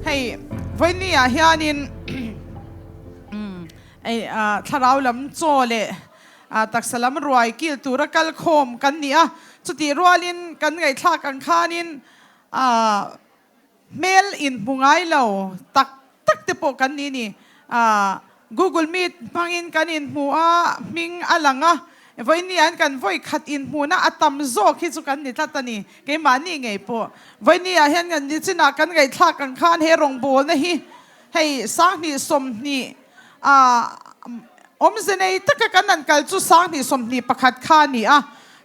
Hei vawiini ah hianin thlarau lam chaw leh taksa lam ruai kil tura kal khawm kan ni a, chutih rualin kan ngaihthlak ang khanin hmel inhmu ngai lo tak tak te pawh kan ni ni. Google Meet hmangin kan inhmu a, hming a lang a, vawiini an kan vawi khat inhmuhna a tam zawk hi chu kan ni tlat a ni, keimahni ngei pawh. Vawiini ah hian kan nichinah kan ngaihthlak ang khan he rawngbawlna hi hei sanghnih sawmhnih ah awmze nei taka kan han kal chu sanghnih 21 kha a ni a,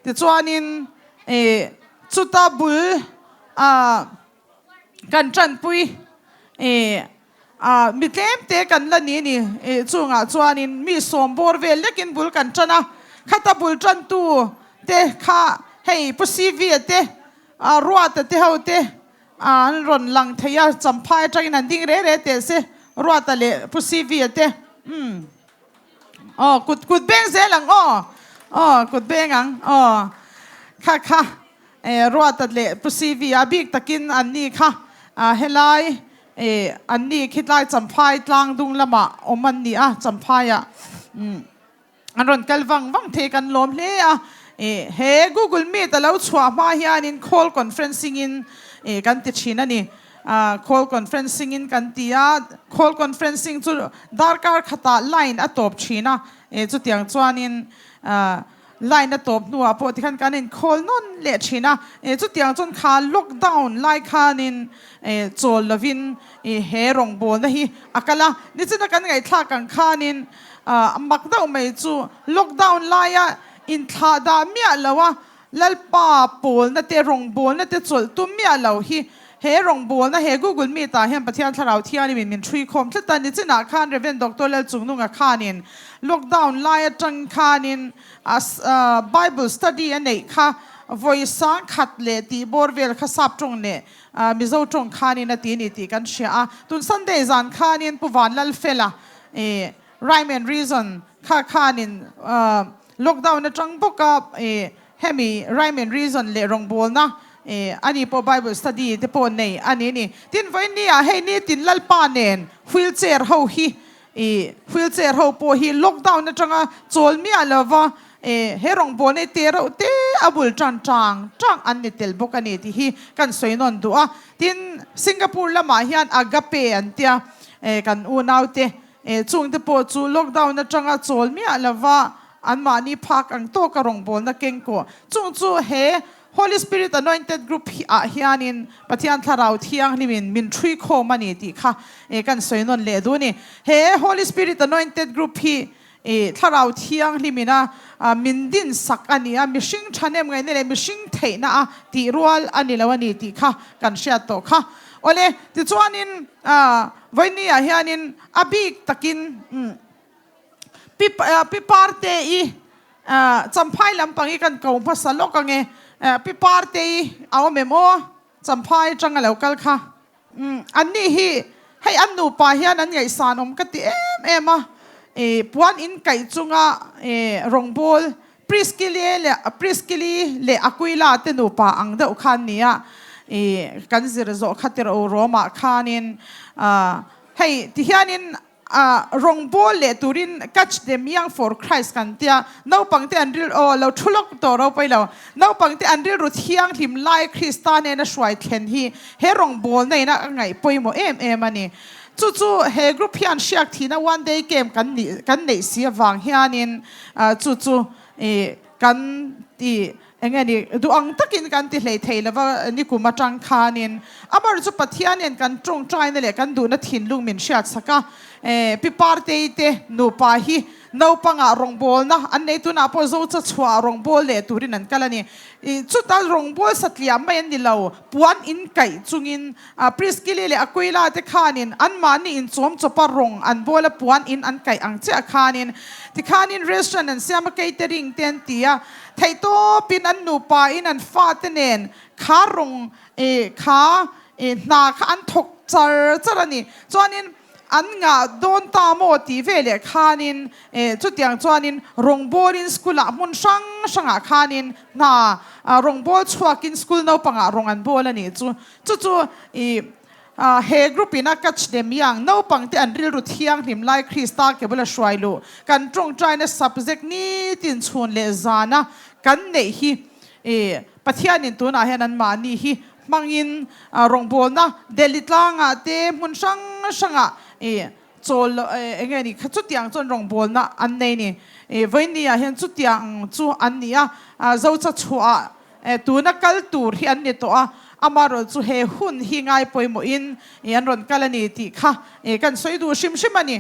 tichuanin chuta bul ah kan tanpui a mi tlem te kan la ni ni chungah chuanin mi sawm bawr vel lekin bul kan tan a, khata bul tantu te kha hei Pu CV-a te Ruata te ho te an rawn lang thei a, Champhai atangin an ding re re teh se Ruata leh Pu CV-a te umm aw kut kut beng zel ang aw aw kut beng ang aw kha kha. Ruata leh Pu CV a bik takin an ni kha helai an ni khitlai Champhai tlang dung lamah awm an ni a, Champhaiah an rawn kal vang vang thei kan lawm hle a. He Google Meet a lo chhuah hma hianin call conferencing in kan ti thin a ni. Call conferencing in kan ti a, call conferencing chu darkar khatah line a tawp thin a, chutiang chuanin Line a tawp hnuah pawh tikhan kan inkhawl nawn leh thin a, chutiang chuan kha lockdown lai khanin chawl lovin he rawngbawlna hi a kal a. Nichina kan ngaihthlak ang khanin a mak deuh mai chu lockdown laia inthlah dah miah lo a, Lalpa pawlna te rawngbawlna te chawlh tum miah lo hi he rawngbawlna he Google Meet ah hian Pathian Thlarau Thianghlim min hrui khawm tlat a, nichinah khan Rev. Doctor Lalchungnunga khanin Lockdown lai atang khanin Bible study a neih kha vawi sang khat leh tih bawr vel kha sap tawng leh Mizo tawng khanin a ti ni tih kan hria a. Tun Sunday zan khanin Pu Vanlalfela Rhyme and Reason kha khanin Lockdown atang bawka hemi Rhyme and Reason leh rawngbawlna ani pawh Bible study te pawh nei a ni ni. Tin vawiin ah hei nitin Lalpa nen wheelchair ho hi I wheelchair ho pawh hi lockdown atanga chawl miah lova he rawngbawlna i te reuh te a bul tan tang tang an ni tel bawk a ni tih hi kan sawi nawn duh a. Tin, Singapore lamah hian Agape an tia kan unaute chungte pawh chu lockdown atanga chawl miah lova anmahni phak ang tawka rawngbawlna keng kawh chung chu he Holy Spirit Anointed Group hi ah hianin Pathian Thlarau Thianghlimin min thui khawm a ni tih kha kan sawi nawn leh duh a ni. He Holy Spirit Anointed Group hi Thlarau Thianghlimin a min din sak a ni a, mihring thahnem ngaihna leh mihring theihna a tih rual a ni lo a ni tih kha kan hriat tawh kha. Awle, tichuanin vawiini ah hianin a bik takin Pi Parte-i Champhai lampang hi kan ko hmasa lawk ange. Pi Parte-i a awm em aw? Champhai atanga lo kal kha. An nih hi hei an nupa hian an ngaihsan awm ka ti em em a. Puan in kaih chunga rawngbawl Priskili leh Priskili leh Aquila te nupa ang deuh khan nia kan zir zawh kha tirh Rome-ah khanin hei tihianin A rawngbawl leh turin Catch them young for Christ kan tia, naupangte an ril aw lo thu lawk tawh ropui lo, naupangte an rilru thianghlim lai Krista nena hruai thlen hi he rawngbawlna in a ngaih pawimawh em em a ni. Chu chu he group hian hriak thihna one day camp kan nih kan neih si avang hianin chu chu kan ti Eng nge ni, duh ang takin kan ti hlei thei lova nikum atang khanin Amar chu Pathian hian kan tawngtaina leh kan duhna thinlung min hriatsak a. Pi Partei te nupa hi naupangah rawngbawlna an nei tunah pawh Zocha chhuah rawngbâwl leh turin an kal a ni. Chuta rawngbâwl satliah mai an ni lo, puan in kaih chungin Priskili leh Aquila te khanin anmahni inchawm chawpa rawng an bawl a, puan in an kaih ang chiah khanin tikhanin restaurant an siam a, catering te an ti a, theihtawpin an nupa in an fate nen kha rawng kha hna kha an thawk char char a ni. Chuanin an ngah dawn ta maw tih veleh khanin chutiang chuanin rawngbawlin school ah hmun hrang hrangah khanin hna rawngbâwl chhuakin school naupangah rawng an bawl a nih chu. Chu chu i he group in a catch dem yang naupang te an rilru thianghlim lai Krista ke bula hruai luh kan tawngtaina subject nitin chhun leh zana kan neih hi i Pathianin tunah hian anmahni hi hmangin rawngbawlna Delhi tlangah te hmun hrang hrangah i chawl loh eng nge ni kha chutiang chuan rawngbawlna an nei ni. I vawinia hian chutiang chu an ni a, Zocha chhuah tuna kal tur hi an ni tawh a, amaherawh chu he hun hi ngai pawimawhin an rawn kal a ni tih kha kan sawi duh hrim hrim a ni.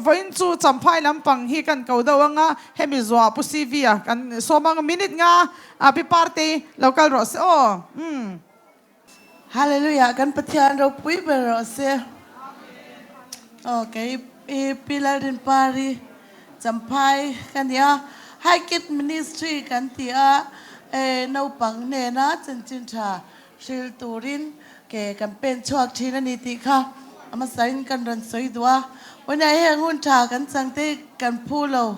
Vawiin chu Champhai lampang hi kan ko deuh ang a, hemi zuah Pu CV a kan sawm ang minute nga Pi Partei lo kal rawh se aw. Umm. Hallelujah kan Pathian ropui ber rawh se. Aw kei i Pi Lalrinpari Champhai ka nia High Kid Ministry kan ti a e naupang hnena chanchin tha hril turin ke kan pen chhuak thin a ni tih kha a hmasain kan rawn sawi duh a. Vawiinah heng hun tha kan chang te kan phu lo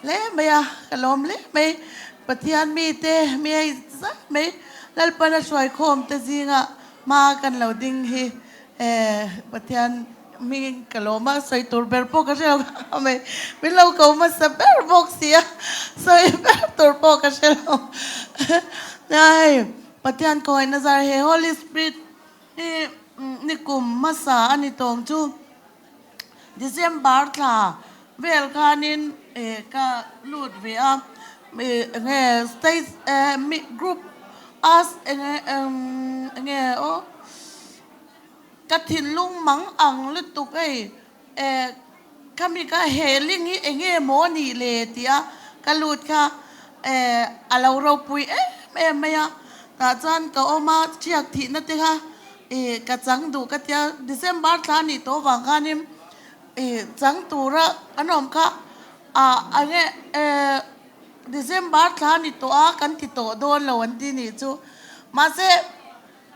hle mai a, ka lawm hle mai. Pathian mite mi hei zat mai Lalpana hruaikhawm te zingah hma kan lo ding hi Pathian hmingin ka lawm a, sawi tur ber pawh ka hre lo kha mai. Min lo ko hmasa ber bawk si a, sawi ber tur pawh ka hre lo. Nia hei Pathian khawngaih nazar he Holy Spirit hi nikum hmasa a ni tawng chu. December thla vel khanin ka lut ve a, enge state group a enge aw ka thinlung mang ang lutuk hei khami kha heling hi enge maw nih le tih a ka lut kha a lo ropui em em mai a, tah chuan ka awm a thiak thihna te kha Ih ka chang duh ka tia December thla anih tawh vang khanin ih chang tura an awm kha ah enge eh December thla ani tawh a kan ti tawh dawn lo an ti nih chu mahse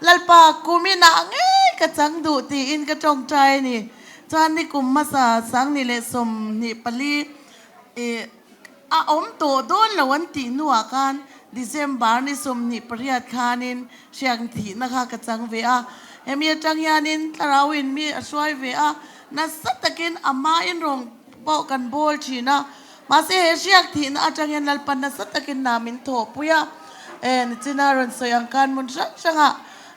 Lalpa kuminah ngei ka chang duh tiin ka tawngtai a ni chuan nikum hmasa Sangni leh 24 ih A awm tawh dawn lo an tih hnuah khan December ni 28 khanin hriak thihna kha ka chang ve a. Hemi atang hianin thlarauin mi a hruai ve a, nasa takin a hmain rawng pawh kan bawl thin a. Mahse he hriak thihna atang hian Lalpa nasa takin hna min thawhpui a. E, nichina rawn sawi ang khan hmun hrang hrangah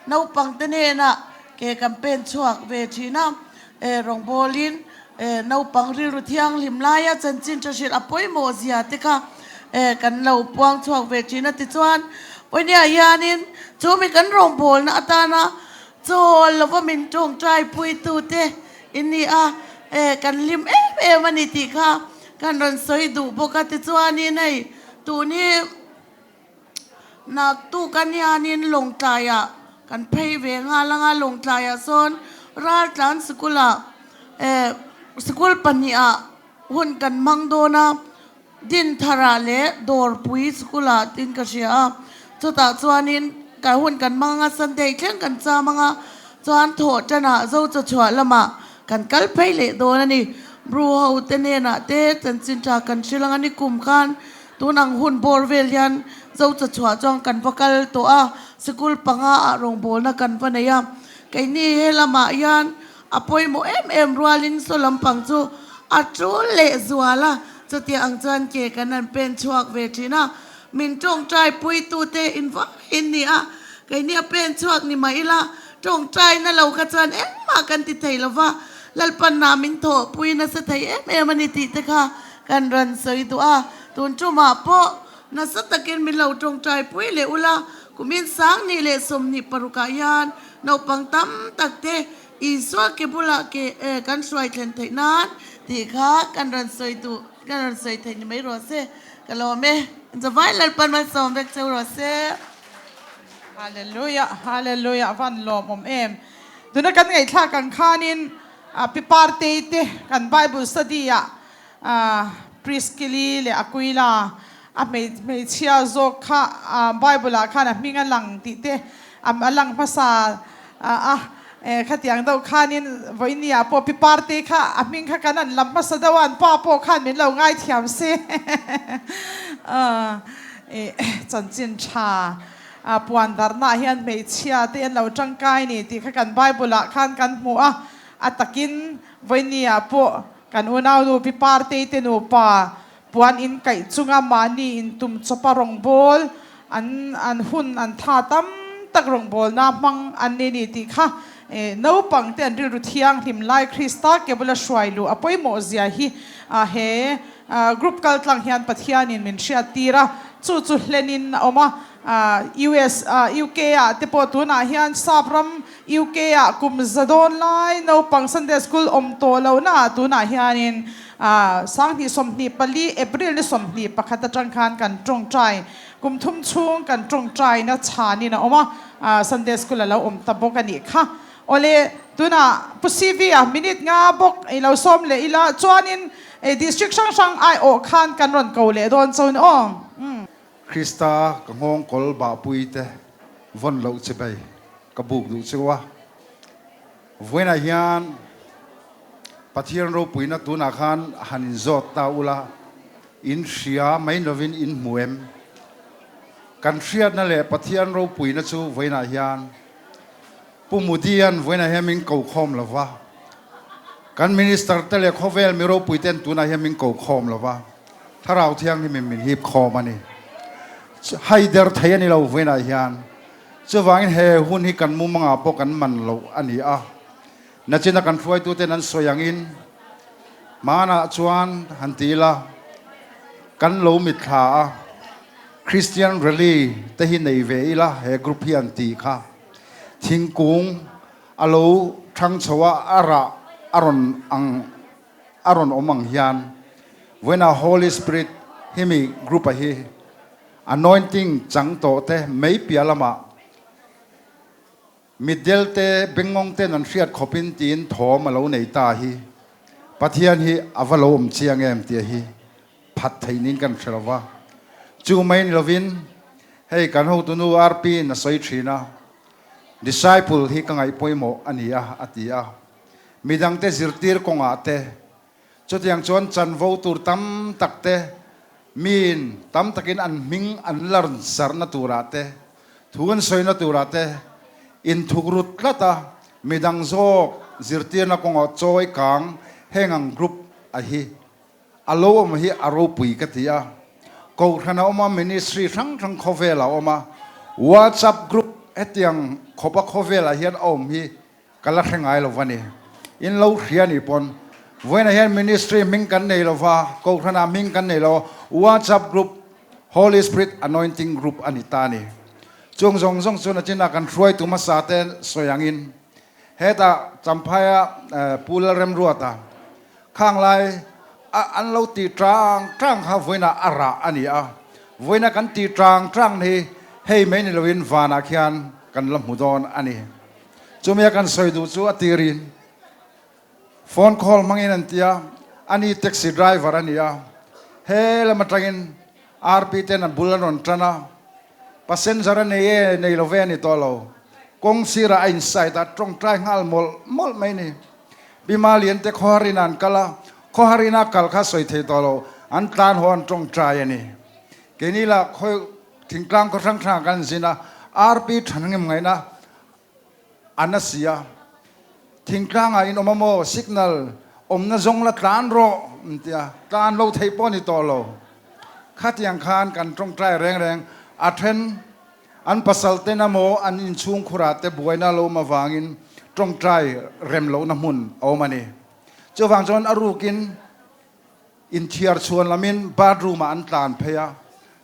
naupangte hnenah ke kan pen chhuak ve thin a. E, rawngbawlin E, naupang rilru thianghlim laia chanchin tha hrilh a pawimawh zia te kha e, kan lo puang chhuak ve thin a. Tichuan, pawihniah hianin chu mi kan rawngbawlna atana chawl lova min tawngtai puitute in ni a, e, kan hlim em em a ni tih kha kan rawn sawi duh bawk a. Tichuanin hei tun hi Naktuk a nianin Lawngtlaiah kan phei ve nghal ang a, Lawngtlaiah sawn Raltlan Sikulah eh sikul pahnihah hun kan hmang dawn a, Dintharah leh Dawrpui Sikulah tin ka hria a, chutah chuanin ka hun kan hmang ang a, Sunday thleng kan cham ang a, chuan thawh tanah Zochawchhuah lamah kan kal phei leh dawn a ni. Bru ho te hnenah te chanchin tha kan hrilh ang a, nikum khan Tun ang hun bawr vel hian Zocha chhuah chuan kan va kal tawh a, sikul panga ah rawngbawlna kan va nei a. Keini he lamah hian a pawimawh em em rualin saw lampang chu a tul leh zual a, chutia ang chuan ke kan han pen chhuak ve thin a. Min tawngtai puitute in vaiin ni a, keini a pen chhuak ni mah ila tawngtaina lo kha chuan engmah kan ti thei lo va, Lalpan nah min thawhpui nasa thei em em a ni tih te kha Kan rawn sawi duh a, tun tumah pawh nasa takin min lo tawngtai pui leh ula, kumin 2026 ah hian naupang tam tak te Isua ke bulah ke kan hruai thlen theih nan tih kha kan rawn sawi duh, kan rawn sawi theih ni mai rawh se. Ka lawm e. Zavai Lalpan malsawm vek cheu rawh se. Hallelujah, Hallelujah van lawm awm em. Tuna kan ngaihthlak ang khanin Pi Partei te kan Bible study ah Priskili leh Aquila a hmeichhia zawk kha Bible ah khan a hming a lang tih te a lang hmasa a, khatiang deuh khanin vawiini ah pawh Pi Partei kha a hming kha kan an lam hmasa deuh a, an pa pawh khan min lo ngaithiam se chanchin tha puan darhna ah hian hmeichhia te an lo tangkai ni tih kha kan Bible ah khan kan hmu a, a takin vawiini ah pawh Kan unaunu Pi Partei te nupa puan in kaih chunga mahni in tum chawpa rawngbâwl an an hun an tha tam tak rawngbâwlna hmang an ni ni tih kha naupang te an rilru thianghlim lai Krista ke bula hruai luh a pawimawh zia hi he group kal tlang hian Pathianin min hriat tir a, chu chu hlenin a awm a. US, UK ah te pawh tunah hian sap ram UK ah kum za dawn lai naupang Sunday School awm tawh lohna ah tunah hianin 2024 April ni 21 atang khan kan tawngtai kum thum chhung kan tawngtaina chhanin a awm a, Sunday School a lo awm ta bawk a nih kha. Awle, tunah Pu CV a minute nga bawk i lo sawm leh ila chuanin district hrang hrang aiawh khan kan rawn ko leh dawn chaw in aw. Krista ka nghawng kawl bahpui te vawn loh che bei ka buk duh chu a. Vawiinah hian Pathian ropuina tunah khan han inzawt ta ula, in hria mai lovin in hmu em? Kan hriatna leh Pathian ropuina chu vawiinah hian Pu Modi-a'n vawiinah hian min ko khawm lo va, kan Minister te leh khawvel mi ropui ten tunah hian min ko khawm lo va, Thlarau Thianghlimin min hip khawm a ni. Haider thei a ni lo vawiinah hian. Chuvangin he hun hi kan mumangah pawh kan man loh a ni a. Nachina kan hruaituten an sawi angin hmanah chuan han ti ila kan lo mitthla a, Christian Rally te hi nei ve ila he group hi an ti kha. Thingkung a lo thang chho a, a rah a rawn ang a rawn awm ang hian vawiinah Holy Spirit himi group a hi anointing chang tawh te mei piah lamah mitdel te bengngawng ten an hriat khawpin tiin thawm a lo nei ta hi Pathian hi a va lo awm chiang em tih hi phat thei niin kan hre lo va. Chu mai ni lovin hei kan hotunu RP in a sawi thin a, disciple hi ka ngaih pawimawh a ni a, a ti a. Midangte zirtir kawngah te, chutiang chuan chanvo tur tam tak te, miin tam takin an hming an larnsarna turah te, thu an sawina turah te inthukrut tlat a, midang zawk zirtirna kawngah chawi kang heng ang group a hi A lo awm hi a ropui ka ti a, Kohhran a awm a, ministry hrang hrang khawvel a awm a, WhatsApp group hetiang khawpa khawvelah hian a awm hi ka la hre ngai lo va ni. In lo hria nih pawn vawiinah hian ministry hming kan nei lo va, Kohhranah hming kan nei lo, WhatsApp group Holy Spirit Anointing Group a ni ta a ni. Chung zawng zawng chu nachinah kan hruaitu hmasa te sawi angin hetah Champhaia Pu Lalremruata Khang lai a an lo ti tang tang kha vawiinah a rah a ni a, vawiina kan ti tang tang hi hei mai ni loin vanah khian kan la hmu dawn a ni. Chumia kan sawi duh chu a tirin phone call hmangin an ti a, ani taxi driver a ni a, he lam atangin RP ten an bul an rawn tan a, passenger a nei e nei lo ve a ni tawh lo, kawng sirah a inside a tawngtai nghal mawlh mawlh mai ni. Pi Malian te khawharin an kal a, khawharin a kal kha sawi thei tawh lo, an tlan haw an tawngtai a ni. Keini lah khawi thingtlang khaw hrang hrangah kan zin a, RP than ngem ngaihna an a si a, thingtlangah in awm a maw, signal awmna zawng la tlan rawh an ti a, tlan lo theih pawh a ni tawh lo. Khatiang khan kan tawngtai reng reng a then. An pasal ten emaw an inchhungkhurah te buaina lo awm avangin tawngtai rem lohna hmun a awm a ni. Chuvang chuan a rukin inthiar chhuan lamin bathroom-ah an tlan phei a,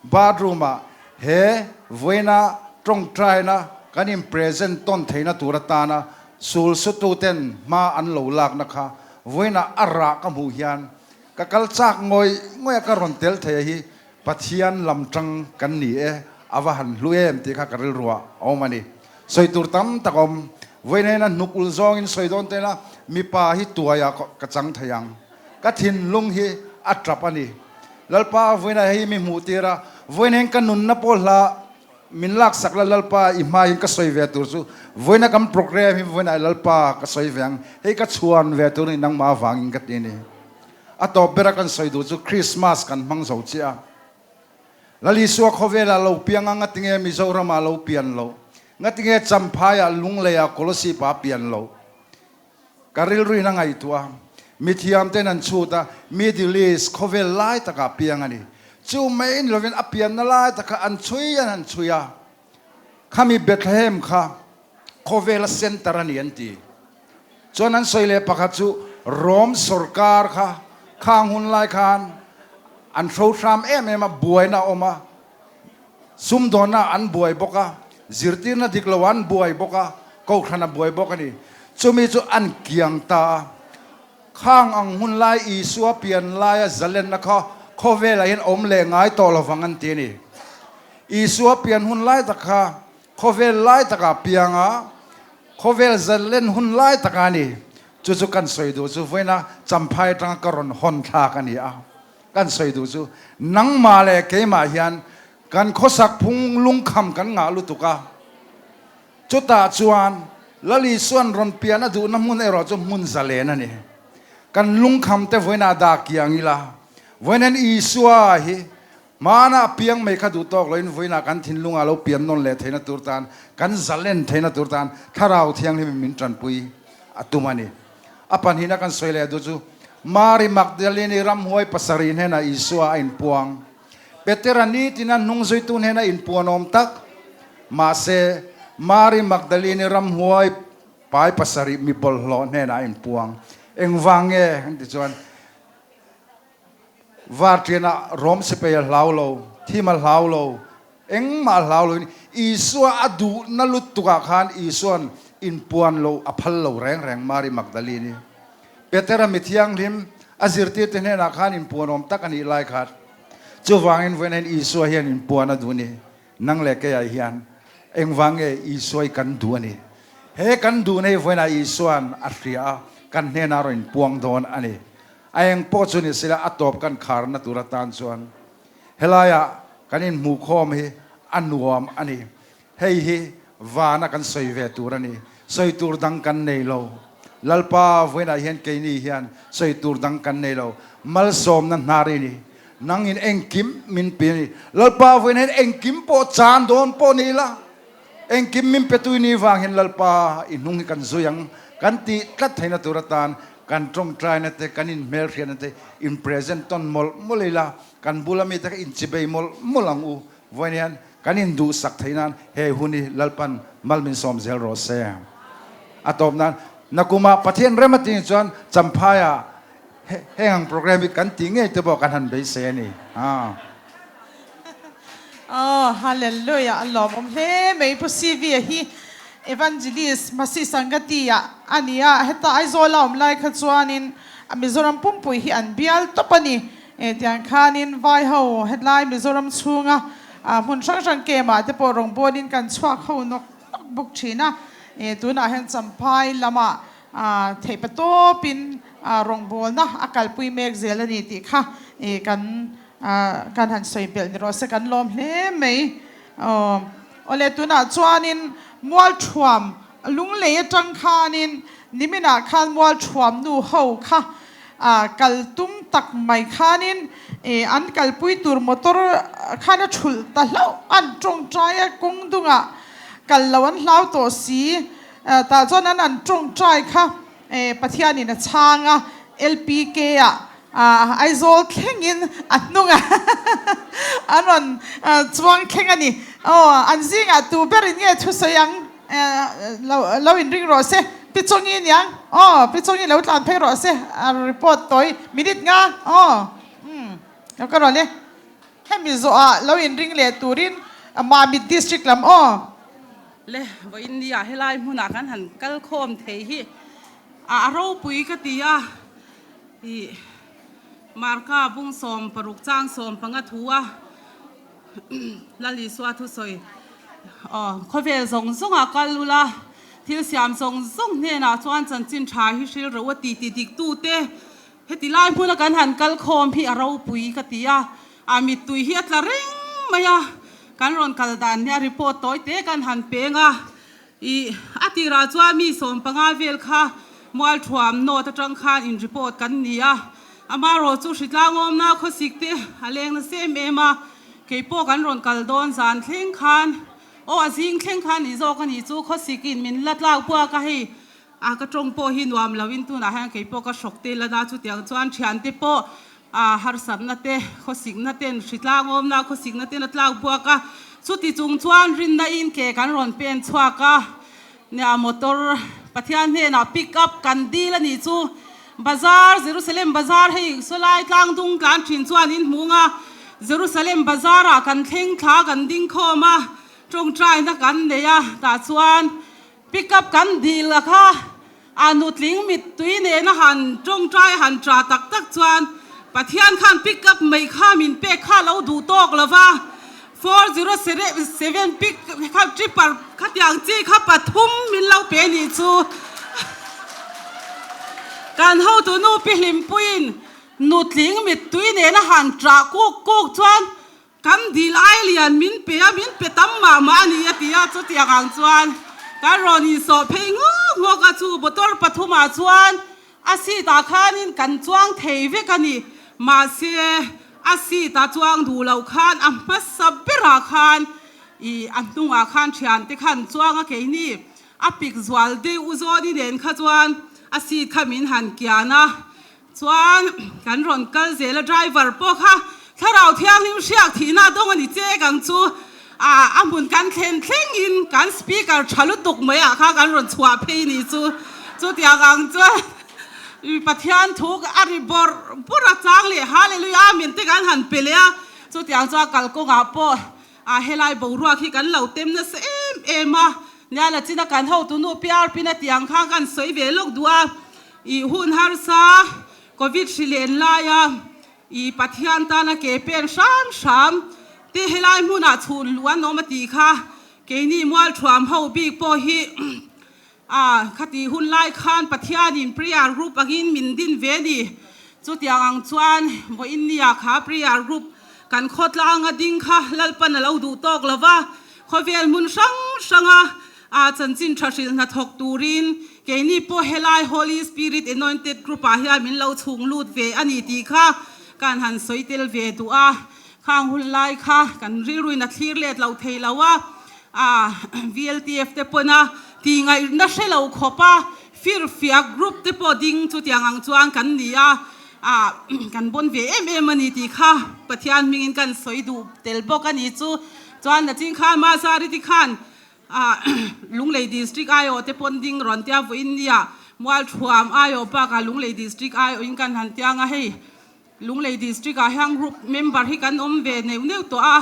bathroom-ah he vawiina tawngtaina kan in present tawn theihna tur atana Sul sututen hma an lo lakna kha vawiinah a rah ka hmuh hian ka kal chak ngawih ngawih a ka rawn tel thei a hi Pathian lam tang kan ni e, a va han hlu em tih kha ka rilruah a awm a ni. Sawi tur tam tak a awm. Vawiin hian a hnuk ul zawngin sawi dawn tela mipa hi tuaiah ka chang thei ang. Ka thinlung hi a tap a ni. Lalpa vawiinah hei mi hmuh tir a, vawiin hian ka nunna pawh hla min laksak la Lalpa i hmaiin ka sawi ve tur chu vawiina kan program hi vawiinah Lalpa ka sawi ve ang, hei ka chhuan ve tur a ni nangmah avangin ka ti a ni. A tawp bera kan sawi duh chu Christmas kan hmang zo chiah a. Lal Isua khawvelah lo piang a, ngatinge Mizoramah lo pian loh? Ngatinge Champhaiah, Lungleiah, Kolosipah a pian loh? Ka rilruin a ngaihtuah a, mithiam ten an chhut a, Middle East khawvel lai takah piang a ni. Chu mai ni lovin a pianna lai takah an chhui an han chhui a, khami Bethlehem kha khawvela center a ni an ti. Chuan an sawi leh pakhat chu Rome sorkar kha khang hun lai khan an hro hram em em a, buaina a awm a, sumdawnna an buai bawk a, zirtirna dik lo an buai bawk a, kohhran a buai bawk a ni. Chumi chu an kiang ta a, khang ang hun lai Isua pian laia zalenna kha khawvelah hian awm leh ngai tawh lovang an ti a ni. Isua pian hun lai tak kha Khawvel lai takah piang a, khawvel zalen hun lai takah a ni. Chu chu kan sawi duh chu vawiina Champhai atanga ka rawn hawn thlak a ni a. Kan sawi duh chu nangmah leh keimah hian kan khawsak phung lungkham kan ngah lutuk a. Chutah chuan Lal Isua'n rawn pian a duhna hmun erawh chu hmun zalen a ni. Kan lungkham te vawiinah dah kiang ila, vawiin Isua hi Hmanah a piang mai kha duh tawk loin vawiinah kan thinlungah lo pian nawn leh theihna tur tan, kan zalen theihna tur tan Thlarau Thianghlimin min tanpui a tum a ni. A pahnihna kan sawi leh duh chu Mari Magdalene-i ramhuai pasarih hnenah Isua a inpuang. Petera nitina hnungzuitu hnena inpuanawm tak. Mahse, Mari Magdalene-i ramhuai pai pasarih mi bawlhhlawh hnenah a inpuang. Engvang nge? An ti chuan. Varṭianah Rom sipai a hlau lo, thim a hlau lo, engmah a hlau loin Isua a duhna lutukah khan Isua'n inpuan lo a phal lo reng reng Mari Magdalene-i. Petera mi thianghlim a zirtirte hnenah khan inpuanawm tak a nih lai khat. Chuvangin vawiin hian Isua hian inpuan a duh ni. Nang leh keiah hian engvang nge Isua hi kan duh a ni? He kan duhna hi vawiinah Isua'n a hria a, kan hnenah a rawn inpuang dawn a ni. A eng pawh chu ni sela a tawp kan kharna tur atan chuan helaiah kan inhmuhkhawm hi a nuam a ni. Hei hi vana kan sawi ve tur a ni. Sawi tur dang kan nei lo. Lalpa vawiinah hian keini hian sawi tur dang kan nei lo. Malsawmna hnar i ni. Nangin engkim min pe a ni. Lalpa vawiinah hian engkim pawh chan dawn pawh ni ila. Engkim min pe tui ni vang hian Lalpa i hnung hi kan zui ang kan tih tlat theihna tur atan kan tawngtaina te, kan inhmelhriatna te in present tawn mawlh mawlh ila, kan bula mite kha inchibei mawlh mawlh ang u. Vawiin hian kan induhsak theih nan he hun hi Lalpan mal min sawm zel rawh se. A tawp nan nakumah Pathian rem a tih chuan Champhaiah heng ang program hi kan tih ngei te pawh kan han beisei a ni. Aw Hallelujah a lawmawm hle mai Pu CV a hi Evangelist Masi Sangati ah a ni a, heta Aizawl a awm lai kha chuanin Mizoram pumpui hi an bial tawp a ni. Tiang khanin vai ho hetlai Mizoram chhunga hmun hrang hrang camp ah te pawh rawngbawlin kan chhuak ho nawk nawk bawk thin a, tunah hian Champhai lamah theihpa tawpin rawngbawlna a kalpui mek zel a ni tih kha kan Kan han sawi belh ni rawh se kan lawm hle mai. Awle tunah chuanin Mualthuam Lunglei atang khanin niminah khan Mualthuam nu ho kha kal tum tak mai khanin an kalpui tur motor khan a thulh ta hlauh an tawngtai a kawng dungah kal lo an hlau tawh si tah chuan an an tawngtai kha Pathianin a chhang a LPK ah Aizawl thlengin a hnungah an rawn chuang thleng a ni. Aw, an zingah tu berin nge thusawi ang lo lo inring rawh se. Pi Chawngi niang. Aw, Pi Chawngi lo tlan phei rawh se. A report tawi minute nga. Aw, umm, lo ka rawh le. Hemi zawhah lo inring leh turin Mamit District lam aw. Le vawiin nia helai hmunah kan han kal khawm thei hi a ropui ka ti a, ih Marka bung 60 chang 15 thu a Lal Isua thusawi aw khawvel zawng zawngah kal ula thil siam zawng zawng hnenah chuan chanchin tha hi hril ro a ti ti dik tute heti lai hmuna kan han kal khawm hi a ropui ka ti a. A mittui hi a tla reng mai a, kan rawn kal dan nia report tawi te kan han peng a, ih a tirah chuan mi 15 vel kha Mualthuam North atang khan in report kan ni a, amarawh chu hritlangawmna khawsik te a leng nasa em em a, keipawh kan rawn kal dawn zan thleng khan aw a zing thleng khan ni zawk a nih chu khawsik in min la tlak buak a hei A ka tawng pawh hi nuam lo in tunah hian kei pawh ka hrawk tel a na chutiang chuan thiante pawh a harsatna te khawsikna ten hritlang awmna khawsikna ten a tlak buak a chuti chung chuan rinna in ke kan rawn pen chhuak a nia motor Pathian hnenah pick up kan dil a nih chu bazar Jerusalem bazar hei sawlai tlang dung tlan thin chuan in hmung a Jerusalem bazar ah kan thleng thla kan ding khawm a tawngtaina kan nei a tah chuan Pick up kan dil a kha a nutling mittui nena han tawngtai han tha tak tak chuan Pathian khan pick up mai kha min pek kha lo duh tawk lo va, 407 pick kha tripper khatiang chi kha pathum min lo pe nih chu. Kan hotu nu pi Hlimpuiin nutling mittui nena han tah kuk kuk chuan Kan dil ai lian min pe a, min pe tam mah mah a ni a ti a, chutiang ang chuan kan rawn insawh phei ngawk ngawk a, chu motor pathumah chuan a seat ah khanin kan chuang thei vek a ni, mahse a seat a chuang duh loh khan a hmasa berah khan ih a hnungah khan thiante khan chuang a keini a pik zual deuh u zawni nen kha chuan a seat kha min han kian a. Chuan kan rawn kal zel a, driver pawh kha Thlarau Thianghlim hriak thihna dawng a ni chek ang chu. A hmun kan thlen thlengin kan speaker tha lutuk mai ah kha kan rawn chhuah phei ni chu. Chutiang ang chuan Pathian thu a ri bawrh bawrh a chang leh Hallelujah Amen te kan han pe leh a. Chutiang chuan kalkawngah pawh a helai boruak hi kan lo tem nasa em em a. Niala china kan hotunu PR pin a tiang khan kan sawi ve lawk duh a. I hun harsa Covid hri len laia i Pathian tana ke pen hram hram te helai hmunah chhun luh an awm a tih kha keini mualthuam ho bik pawh hi a khati hun lai khan Pathianin prayer group angin min din ve ni. Chutiang ang chuan vawiin nia kha prayer group kan khawtlanga ding kha Lalpan a lo duh tawk lova khawvel hmun hrang hranga A chanchin tha hrilh hna thawk turin keini pawh helai Holy Spirit Anointed Group ah hian min lo chhung lut ve a ni tih kha kan han sawi tel ve duh a. Khang hun lai kha kan rilruin a thlir let lo thei lo a, a VLTF te pawn a tih ngaihna hre lo khawp a, firfiak group te pawh ding chutiang ang chuan kan ni a, a kan bawn ve em em a ni tih kha Pathian hmingin kan sawi duh tel bawk a ni chu. Chuan Nachin khan Mazariti khan Ah Lunglei District aiawh te pawn ding rawn tia vawiin nia Mualthuam aiawh bakah Lunglei District aiawhin kan han tiang a hei Lunglei District ah hian group member hi kan awm ve neuh neuh tawh a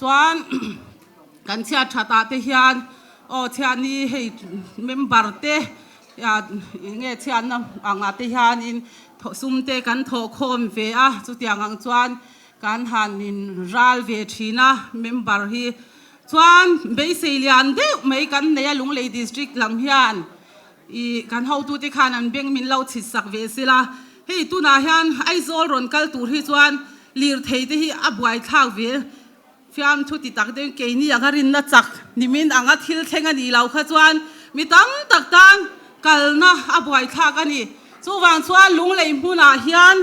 chuan kan chhiat that ah te hian aw chhiatni hei member te enge chhiatna angah te hianin sum te kan thawh khawm ve a chutiang ang chuan kan han in ral ve thin a member hi Chuan beisei lian deuh mai kan nei a Lunglei District lam hian ih kan hotute khan an beng min lo chhit sak ve sila. Hei tunah hian Aizawl rawn kal tur hi chuan lirthei te hi a buaithlak ve fiamthu ti tak deuhin keini anga rinna chak nimin anga thil thleng a nih lo kha chuan mi tam tak tan kalna a buaithlak a ni. Chuvang chuan Lunglei hmunah hian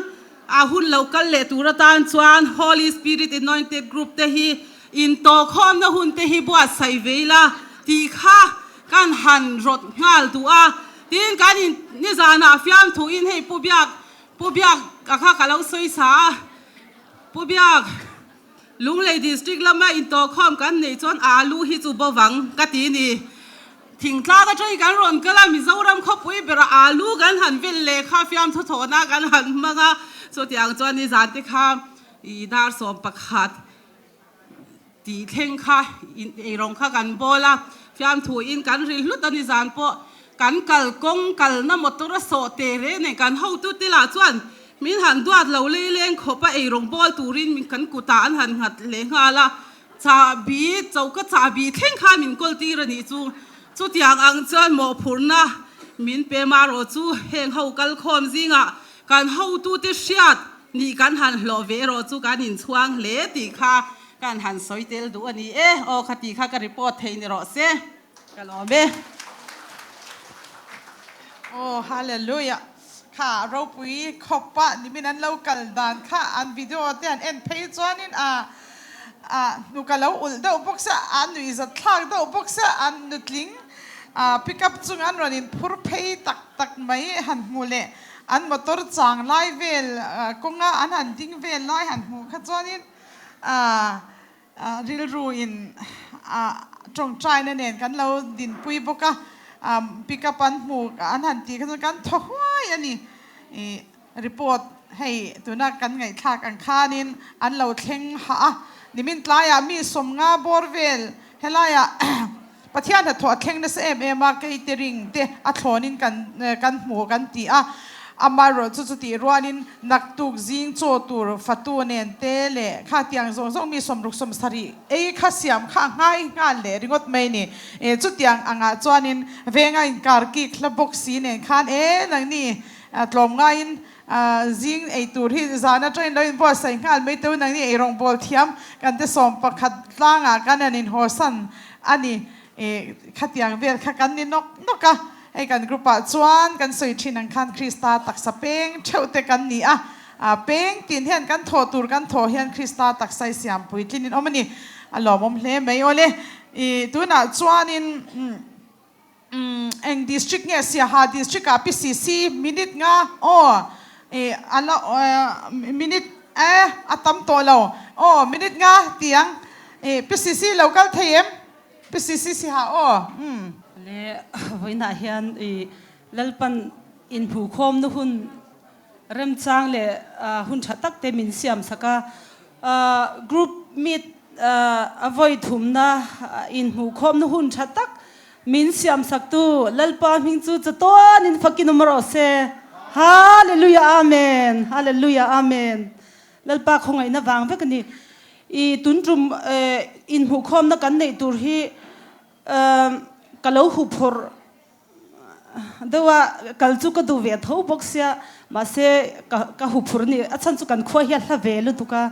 A hun lo kal leh tur atan chuan Holy Spirit Anointed Group te hi intawhkhawmna hun te hi buatsaih ve ila tih kha kan han rawt nghal duh a. Tin, kan in nizanah fiamthuin hei Pu Biak, Pu Biak a kha ka lo sawi sa a, Pu Biak, Lunglei District lama intawhkhawm kan neih chuan alu hi chu bovang ka ti ni. Thingtlang atangin kan rawn kal a, Mizoram khawpui berah alu kan han vel leh kha fiamthu thawhna kan han hmang a, chutiang chuan nizan te kha i dar 11 tih thleng kha eirawng kha kan bawl a. Fiamthu in kan ri hlut a ni zan pawh kan kal kawng kalna motor a sawh teh reng nen kan hotu te lah chuan min han duat lo lei leng khawp a eirawng bawl turin min kan kutah an han nghat leh nghal a, chahbi choka chahbi thleng khan min kawl tir a nih chu. Chutiang ang chuan mawhphurhna min pe marawh chu heng ho kalkhawm zingah kan hotute hriat nih kan han hlawh ve erawh chu kan inchhuang hle tih kha Kan han sawi tel duh a ni e. Aw kha ti kha ka report thei ni rawh se. Ka lawm e. Aw hallelujah kha ropui khawp a nimin an lo kal dan kha an video te an en phei chuanin a a hnuk a lo ulh deuh bawk sia a nuih zat thlak deuh bawk sia an nutling a pick up chung an rawn in phur phei tak tak mai han hmu leh an motor chang lai vel kawnga an han ding vel lai han hmuh kha chuanin Rilru in tawngtaina nen kan lo dinpui bawk a, pick up an hmu an han tih kha chuan kan thaw huai a ni. Report hei tuna kan ngaihthlak ang khanin an lo thleng hah a, nimin tlaiah mi sawmnga bawr vel helaiah Pathian hnathawh a thleng nasa em em a, catering te a thlawnin kan kan hmu kan ti a, amaherawh chu chutih rualin naktuk zing chaw tur fatu nen te leh kha tiang zawng zawng mi sawmruk sawmsarih ei kha siam kha a ngai nghal leh ringawt mai ni. E chutiang angah chuanin venga inkar kik hla bawk si nen khan e nangni tlawm ngaiin zing ei tur hi zan atangin lo inbuatsaih nghal mai teu nangni eirawngbawl thiam kan te 11 tlangah kan han inhawsan A ni, i khatiang vel kha kan ni nawk nawk a, hei kan group ah chuan kan sawi thin ang khan Krista taksa peng theuh te kan ni a, peng tin hian kan thawh tur kan thawh hian Krista taksa i siam puitlin in awm a ni, a lawmawm hle mai awle. I tunah chuanin Eng district nge Siaha district ah PCC minute nga aw i ala minute e a tam tawh lo aw minute nga ti ang i PCC lo kal thei em PCC Siaha aw umm. Le vawiinah hian i Lalpan inhmuhkhawmna hun remchang leh hun tha tak te min siam sak a. Group meet a vawi thumna inhmuhkhawmna hun tha tak min siam saktu Lalpa hming chu chatuanin fakin awm rawh se. Hallelujah Amen Hallelujah Amen Lalpa khawngaihna vang vek a ni. I tun tum inhmuhkhawmna kan neih tur hi ka lo huphurh Deuh a, kal chu ka duh ve tho bawk sia, mahse ka ka huphur ni, a chhan chu kan khua hi a hla ve lutuk a,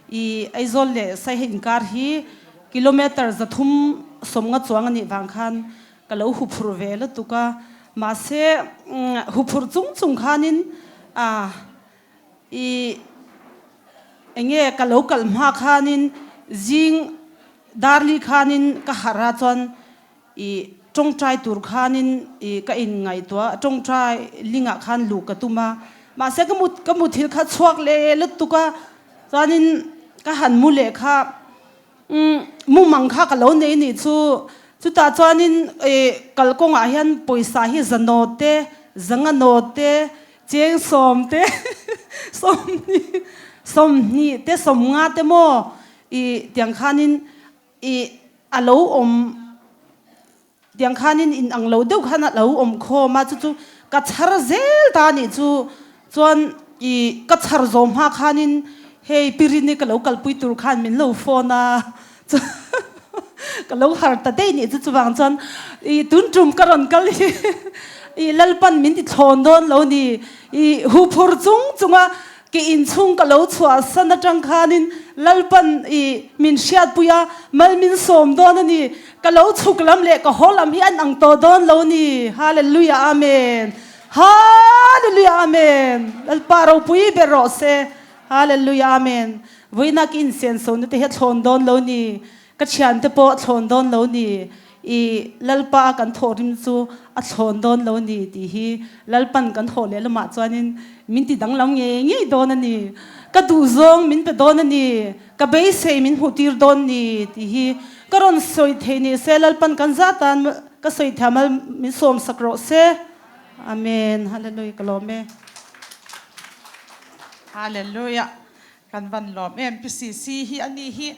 i Aizawl leh Saiha inkar hi kilometer 350 chuang a nih vang khan ka lo huphur ve lutuk a, mahse huphur chung chung khanin a i enge ka lo kal hma khanin zing darli khanin ka harh a chuan I tawngtai tur khanin i ka in ngaihtuah, tawngtai lingah khan luh ka tum a, mahse ka mut ka muthilh kha chhuak leh lutuk a, chuanin ka han mu leh kha umm mumang kha ka lo nei nih chu, chutah chuanin i kalkawngah hian pawisa hi zanaw te, zanganaw te, cheng sawm te, 20, 20 te, 50 te maw i tiang khanin I a lo awm tiang khanin in ang lo deuh khan a lo awm khawm a, chu chu ka chhar zel ta a nih chu. Chuan i ka chhar zawm hma khanin hei Pirini ka lo kalpui tur khan min lo phone a, chuan ka lo har ta daih nih chu. Chuvang chuan i tun tum ka rawn kal hi i Lalpan min ti thlawn dawn lo ni, i huphur chung chunga Ke inchhung ka lo chhuah san atang khanin Lalpan i min hriatpui a, mal min sawm dawn a ni. Ka lo chhuk lam leh ka haw lam hi an ang tawh dawn lo ni. Hallelujah Amen. Hallelujah Amen. Lalpa ropui ber rawh se. Hallelujah Amen. Vawiina ka insenso na te hi a thlawn dawn lo ni. Ka thiante pawh a thlawn dawn lo ni. I Lalpa a kan thawh rim chu a thlawn dawn lo ni tih hi Lalpan kan hawh leh lamah chuanin min ti danglam ngei ngei dawn a ni. Ka duhzawng min pe dawn a ni, ka beisei min hmuh tir dawn ni tih hi ka rawn sawi thei ni se Lalpan kan zatan ka sawi thiam a min sawm sak rawh se. Amen. Hallelujah ka lawm e. Hallelujah. Kan van lawm em PCC hi a ni hi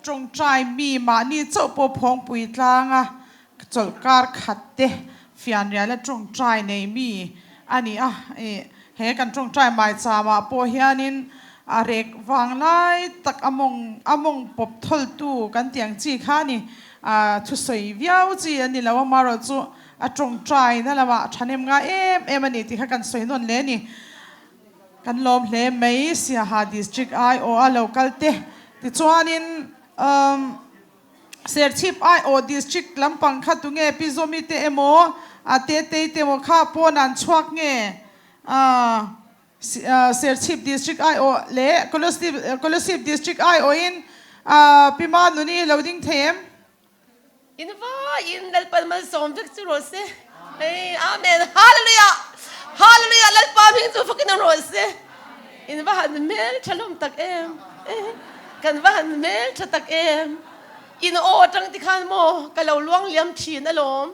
tawngtai mi mahni chauh pawh phawngpui tlanga Chawlhkar khat te fianriala tawngtai nei mi a ni a, ih he kan tawngtai maicham ah pawh hianin a rek vang lai tak a mawng a mawng pawp thawltu kan tih ang chi kha a ni. A thusawi viau chi a ni lo a, amaherawhchu a tawngtai na lamah thahnem ngai em em a ni tih kha kan sawi nawn hle a ni. Kan lawm hle mai Siaha District aiawh a lo kal te tichuanin umm. Serchhip aiawh district lampang kha tunge Pi Zawmi te emaw a Tetei te emaw kha pawn an chhuak nge? Serchhip district aiawh leh Kolasib district aiawhin Pi Manuni lo ding thei em? In vaiin Lalpan malsawm vek chu rawh se. Amen. Hallelujah. Hallelujah. Lalpa hming chu fakin awm rawh se. In va han hmel tha hlawm tak em. Kan va han hmel tha tak em. In aw atang ti khan maw ka lo luang liam thin alawm.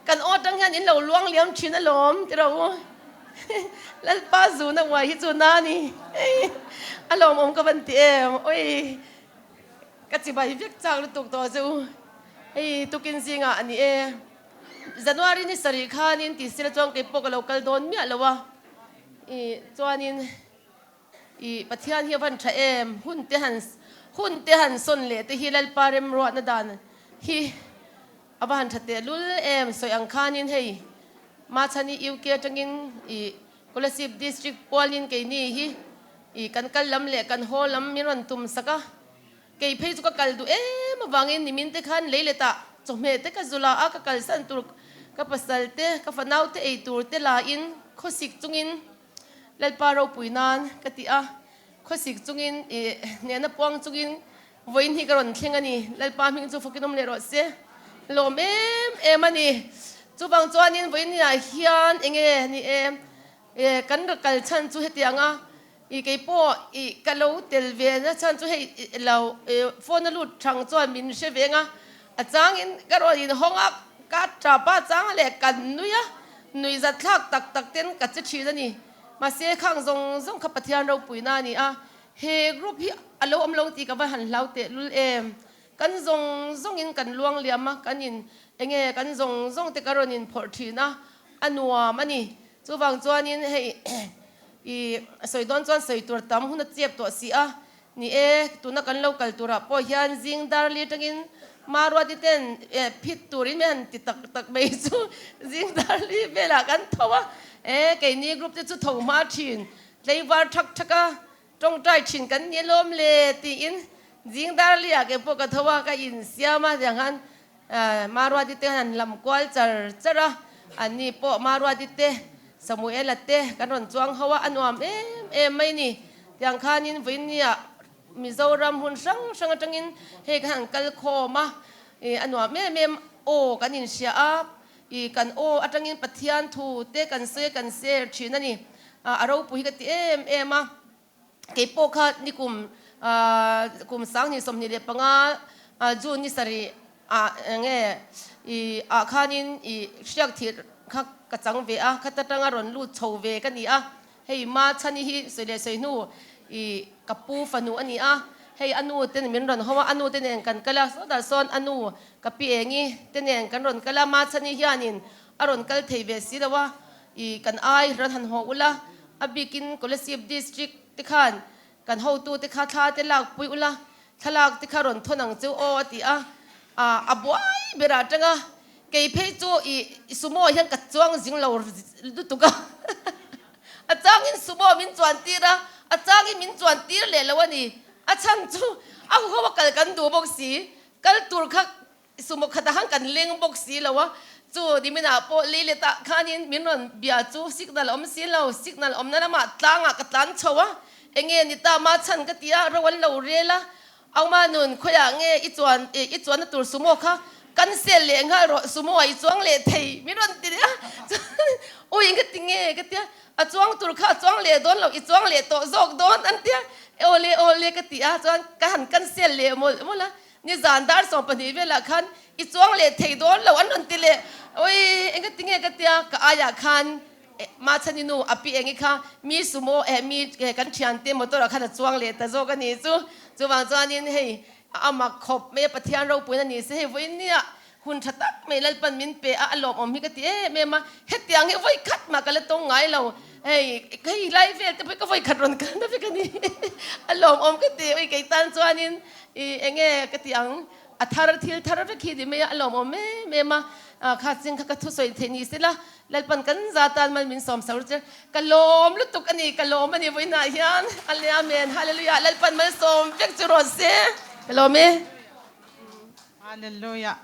Kan aw atang hian in lo luang liam thin alawm ti rawh u. Lalpa zuna uai hi chu na ni. A lawmawm ka van ti em. Oi. Ka chibai vek chak lutuk tawh che u. Hei tukin zingah a ni e. January ni sarih khanin ti sila chuan kei pawh ka lo kal dawn miah lo a. I chuanin i Pathian hi a van tha em? Hun te han hun te han sawn leh te hi Lalpa remruatna dan hi a va han tha tehlul em? Sawi ang khanin hei Machhani UK atangin i Kolasib District pualin keini hi i kan kal lam leh kan haw lam min rawn tum sak a. Kei phei chu ka kal duh em avangin nimin te khan lei letah chawhmeh te ka zu la a, ka kalsan tur ka pasal te, ka fanau te ei tur te la in khawsik chungin Lalpa ropui nan ka ti a, khawsik chungin i hnehna puang chungin vawiin hi ka rawn thleng a ni. Lalpa hming chu fakin awm leh rawh se. Lawm em em a ni. Chuvang chuanin vawiin niah hian enge ni e, kan ra kal chhan chu hetianga I kei pawh i ka lo tel ve na chhan chu hei lo phone a lut thang chuan min hre veng a, a changin ka rawn inhawng a, ka tap a chang leh kan nui a, nui zat thlak tak tak ten ka che thin a ni. Mahse khang zawng zawng kha Pathian ropuina a ni a, he group hi a lo awm lo tih ka va han hlau teh lul em. Kan zawng zawngin kan luang liam a, kan in enge kan zawng zawng te ka rawn inphawrh thin a, a nuam a ni. Chuvang chuanin hei i sawi dawn chuan sawi tur tam hun a chep tawh si a, ni e, tuna kan lo kal turah pawh hian zing dar li atangin Maruati ten phit turin min han ti tak tak mai chu zing dar li velah kan tho a, e keini group te chu tho hma thin, tleivar thak thak a, tawngtai thin kan ni alawm le tiin zing dar liah ke pawh ka tho a, ka insiam a tiang khan Maruati te han lam kual char char a, anni pawh Maruati te, Samuela te kan rawn chuang ho a, a nuam em em mai ni. Tiang khanin vawinia Mizoram hmun hrang hrang atangin hei kan han kal khawm a, a nuam em em aw kan inhria a, i kan aw atangin Pathian thu te kan sawi a kan share thin a ni. A ropui hi ka ti em em a. Kei pawh kha nikum kum 2025 June ni sarih ah enge i ah khanin i hriak thih kha ka chang ve a, khata tanga rawn lut chho ve ka ni a, hei ma chhani hi sawi leh sawi hnu i ka pu fanu a ni a, hei a nu te min rawn haw a, a nu te nen kan kal a, sawtah sawn a nu ka pi engi te nen kan rawn kal a, ma chhani hianin a rawn kal thei ve si lo a, i kan ai rawn han haw ula, A bikin Kolasib District te khan kan hotu te kha thla te lak pui ula, thlalak te kha rawn thawn ang cheu aw a ti a, a buai ber ah tang a, kei phei chu i sumo ah hian ka chuang zing lo lutuk a, a changin sumo min chuan tir a, a changin min chuan tir leh lo a ni, a chhan chu a huho a kal kan duh bawk si, kal tur kha Sumo khatah khan kan leng bawk si lo a, chu niminah pawh lei letah khanin min rawn bia chu signal awm si lo, signal awmna lamah tlangah ka tlan chho a, enge ni ta ma chhan ka ti a, ro an lo rel a, Auma nun khawiah nge i chuan i chuanna tur sumo kha cancel leh nghal rawh, sumo ah i chuang leh thei min rawn ti leh a, chuan ui ka ti nge ka ti a, a chuang tur kha a chuang leh dawn lo, i chuang leh tawh zawk dawn an ti a, awle awle ka ti a, chuan ka han cancel leh mawlh mawlh a. Nizan dar 12 velah khan i chuang leh thei dawn lo an rawn ti leh, Awii eng ka ti nge ka tia, ka aiah khan Machhani nu a pi engi kha mi sumo eh mi kan thiante motor ah khan a chuang leh ta zawk a ni chu. Chuvang chuanin hei a mak khawp mai a, Pathian ropuina ni se hei vawiin nia. Hun tha tak mai Lalpan min pe a, a lawmawm hi ka ti em em a. Hetiang hi vawi khat mah ka la tawng ngai lo. Hei, hei lai vel te pawh hi ka vawi khat rawn kal na vek a ni. A lawmawm ka ti, ui kei tan chuanin i eng nge ka ti ang, a thar thil thar vek hi ni mai a, a lawmawm em em a. Kha ching kha ka thusawi theih ni sela, Lalpan kan za tan mal min sawm sa che. Ka lawm lutuk a ni, ka lawm a ni vawiinah hian. Amen, Hallelujah, Lalpan mal sawm vek chu rawn se. Ka lawm e. Hallelujah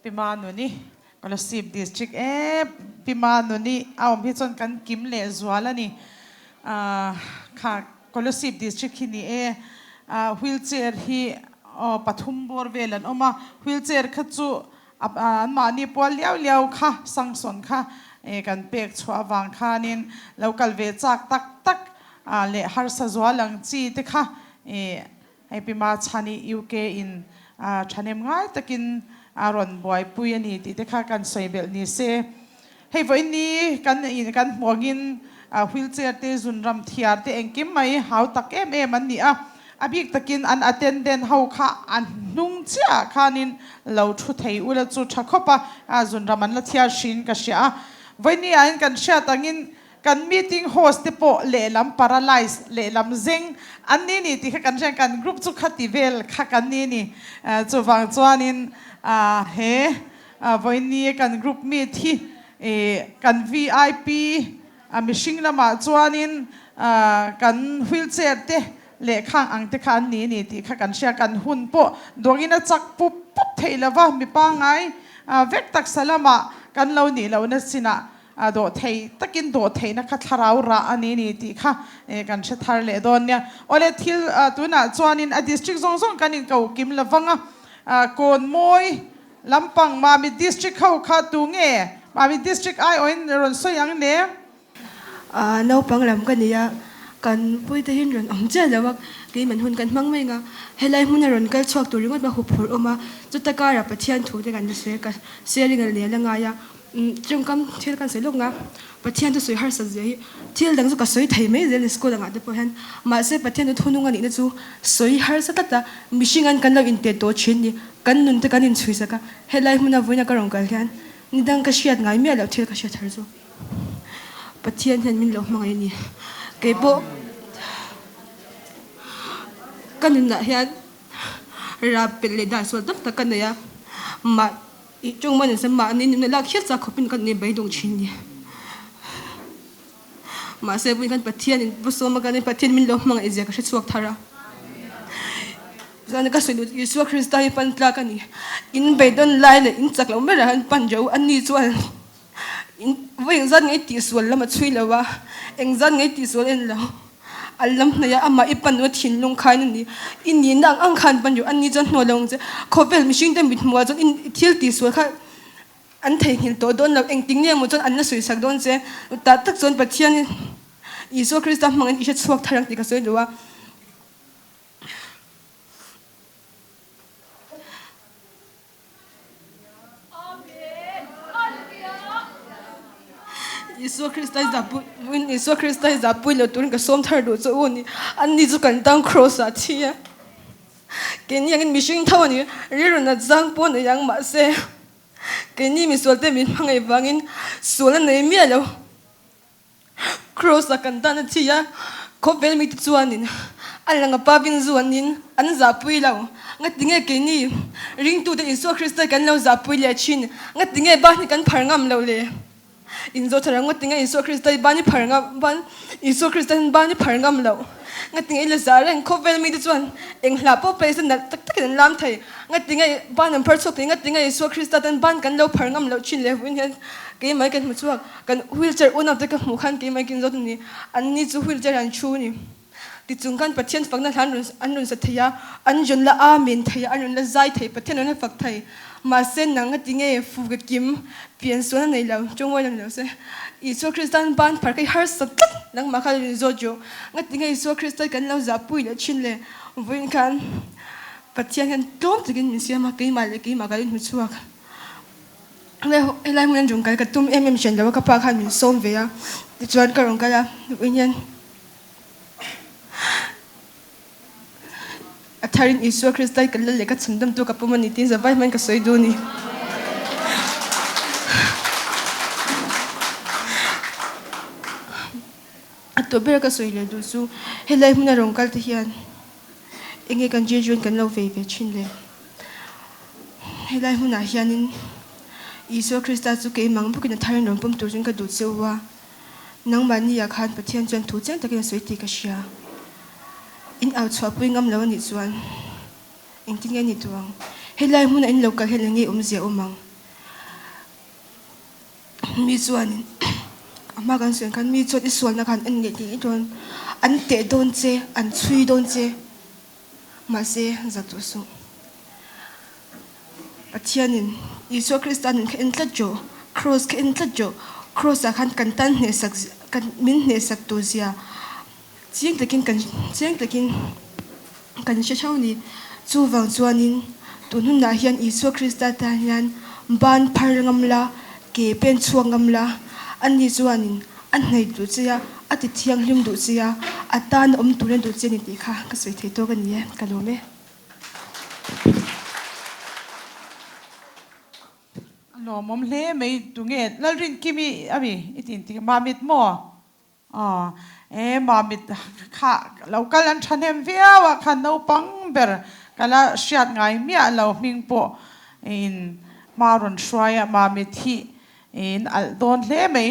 Pi Manuni Kolasib District e Pi Manuni a awm hi chuan kan kim leh zual a ni kha Kolasib District hi ni e wheelchair hi pathum bawr vel an awm a wheelchair kha chu an mahni pual liau liau kha sanction kha kan pek chhuah avang khanin lo kal ve chak tak tak leh harsa zual ang chi te kha Hei Pi Machhani UK in thahnem ngai takin a rawn buaipui a ni tih te kha kan sawi belh ni se. Hei vawiin ni kan in kan hmuh angin wheelchair te zunram thiar te engkim mai hau tak em em an ni a. A bik takin an attendant ho kha a hnung chiah ah khanin lo thu thei ula chu tha khawp a, zunram an la thiar hrin ka hria a. Vawiin ni ah hian kan hriat angin Kan meeting host te pawh lehlam paralyze, lehlam zeng an ni ni tih kha kan hriat, kan group chu khati vel kha kan ni ni. Chuvang chuanin he vawiini kan group meet hi kan vip mihring lamah chuanin kan wheelchair te leh khang ang te kha an ni ni tih kha kan hria, kan hun pawh duangin a chak pup pup theih lova mi pangngai vek taksa lamah kan lo nih lohna chinah A dawh thei takin dawh theihna kha thlarau rah a ni ni tih kha kan hre thar leh dawn nia. Awle thil tunah chuanin a district zawng zawng kan inko kim lo vang a, Kawnmawi lampang Mamit district ho kha tu nge Mamit district aiawhin rawn sawi ang le? Naupang lam ka nei a, kan puite hi rawn awm chiah lo a, keiman hun kan hmang mai ang a, helai hmuna rawn kal chhuak tur ringawt ma huphurh awm a, chuta kara Pathian thu te kan la sawi a, ka sharing a leh la ngai a. Tawngkam thil kan sawi lawk nga, Pathian chu sawi harsat zia hi thil dang chu ka sawi thei mai zel school angah te pawh hian mahse Pathian chu thunung a nihna chu sawi harsa tlat a, mihring an kan lo inteh tawh thin ni, kan nun te kan inchhui sak a, helai hmuna vawiina ka rawn kal hian ni dang ka hriat ngai miah loh thil ka hriat har zawk. Pathian hian min lo hmangaih a ni, keipawh ka nunah hian rap pelh leh dan sual tam tak ka nei a, mah. I tawng man in mahni nunna lak hial chak khawpin kan nei beidawng thin ni. Mahse vawiin khan Pathian in Pu Sawma kan Pathian min lo hmangaih zia ka hre chhuak thar a. Chuan ka sawi duh Isua Krista hi pan tlak a ni. In beidawn lai leh in chak loh berah hian pan jo a ni chuan in vawi engzat nge i tihsual lam a chhui lo a, engzat nge i tihsual en lo. A lam hnaih a, amah i pan a thinlung khain a ni. I nihna ang ang khan pan rawh, ani chuan hnawl lo ang che. Khawvel mihring te mit hmuhah chuan i thil tihsual kha an theihnghilh tawh dawn lo, engtik nge maw chuan an la sawisak dawn che. Tah tak chuan Pathian Isua Krista hmangin i hre chhuak thar ang tih ka sawi duh a. Isua Krista hi zahpui Isua Krista hi zahpui lo turin ka sawm thar duh chu u ni. Anni chu kan tang cross ah thi a. Keini angin mihring tho a ni. Rilru nat zang pawh nei ang mahse keini misual te min hmangaih vangin sual a nei miah lo. Cross a kan tan a thi a, khawvel mite chuanin a lang a pavin zuanin an zahpui lo. Ngatinge keini ringtute Isua Krista kan lo zahpui leh thin? Ngatinge ban hi kan phar ngam lo le? Inzawh thar ang ngatinge Isua Krista hi ban i phar ngam ban Isua Krista hian ban i phar ngam lo? Ngatinge i la zah reng? Khawvel mite chuan eng hla pawh pei se nalh tak takin an lam thei. Ngatinge ban an phar chhuak thei? Ngatinge Isua Krista tan ban kan lo phar ngam loh thin le? Vawiin hian keimah hi kan hmu chhuak. Kan wheelchair unau te ka hmuh khan keimah kin zawt a ni. Anni chu wheelchair an thu a ni. Tichung khan Pathian fakna hla an rawn an rawn sa thei a, an rawn la amen thei a, an rawn la zai thei, Pathian rawn la fak thei. Mahse nang a ti nge fu ka kim, pian sual a nei lo, tawngawih lo ni lo se. Isua Kristan ban phar kha i harsa tlat nangmah kha rawn zawt rawh. Nga ti nge Isua Krista kan lo zahpui leh thin le? Vawiin khan Pathian hian tlawm takin min siam a, keimah leh keimah ka lo inhmu chhuak. Helai hmun an rawn kal ka tum em em hran lo a, ka pa khan min sawm ve a, tichuan ka rawn kal a, vawiin hian a tharin Isua Krista hi ka lal leh ka chhun dam tu ka pawm a ni tiin zavai hman ka sawi duh a ni. tawp ber ka sawi leh duh chu helai hmuna rawn kal te hian enge kan rilruin kan lo vei ve thin le? Helai hmunah hianin Isua Krista chu keimah bawkin a tharin rawn pawm tur chuan ka duh che u a, nangmahni ah khan Pathian chuan thu chiang takin a sawi tih ka hria. In au chhuahpui ngam lo anih chuan engtin nge ni duh ang? Helai hmuna in lo kal hian enge awmzia awm ang? Mi chuanin a hma kan sawi ang khan mi chuan i sualna khan en leh tih dawn, an teh dawn che, an chhui dawn che, mahse zak duh suh. Pathianin Isua Krista nun kha en tlat rawh, Kraws kha en tlat rawh, Kraws ah khan kan tan hnehsak kan min hnehsak tur zia chiang takin kan chiang takin kan hre theuh a ni. Chuvang chuanin tun hunah hian Isua Krista tan hian ban phar ngam la, ke pen chhuak ngam la, ani chuanin a hnaih duh che a, a ti thianghlim duh che a, a tan awm turin a duh che a ni tih kha ka sawi thei tawk a ni e, ka lawm e. A lawmawm hle mai, tunge Lalrinkimi a mi i tih tih Mamit maw? Aw, e Mamit kha lo kal an thahnem viau a khan naupang ber ka la hriat ngai miah lo hming pawh in hma rawn hruai a Mamit hi in alh dawn hle mai.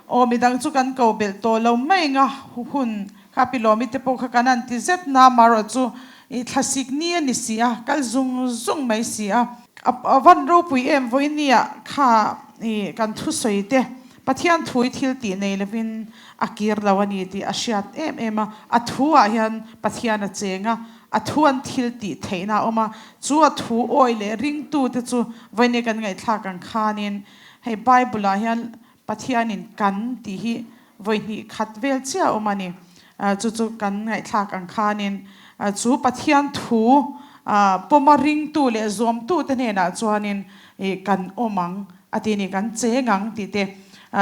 Aw midang chu kan ko belh tawh lo mai nga hun kha pi Lawmi te pawh kha kan han ti zet na marawh chu i thlasik ni a ni si a kal zung zung mai si a. A van ropui em vawinia kha i kan thusawi te Pathian thui thil tih nei lovin a kir lo a ni tih a hriat em em a, a thu ah hian Pathian a cheng a, a thu an thil tih theihna a awm a, chu a thu awi leh ringtu te chu vawiin kan ngaihthlak ang khanin hei Bible ah hian Pathianin kan tih hi vawi hnih khat vel chiah a awm a ni, chu chu kan ngaihthlak ang khanin chu Pathian thu pawma ringtu leh zawmtu te hnenah chuanin kan awm ang. A ti ni, kan cheng ang tih te,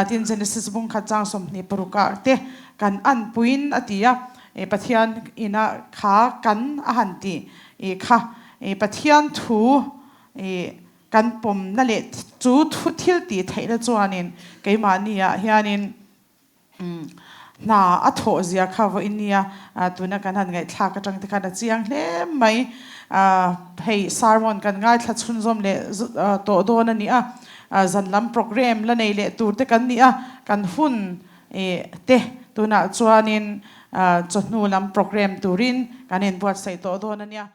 tin Genesis bung khat chang 26 ah te kan an puiin a ti a, Pathian ina kha kan a han ti kha Pathian thu kan pawmna leh chu thu thil tih theihna chuanin keimahni ah hianin Hna a thawh zia kha vawiin nia tuna kan han ngaihthlak atang te khan a chiang hle mai. Hei sermon kan ngaithla chhunzawm leh tawh dawn a ni a, zan lam program la nei leh tur te kan ni a, kan hun te tunah chuanin chawhnu lam program turin kan inbuatsaih tawh dawn a nia.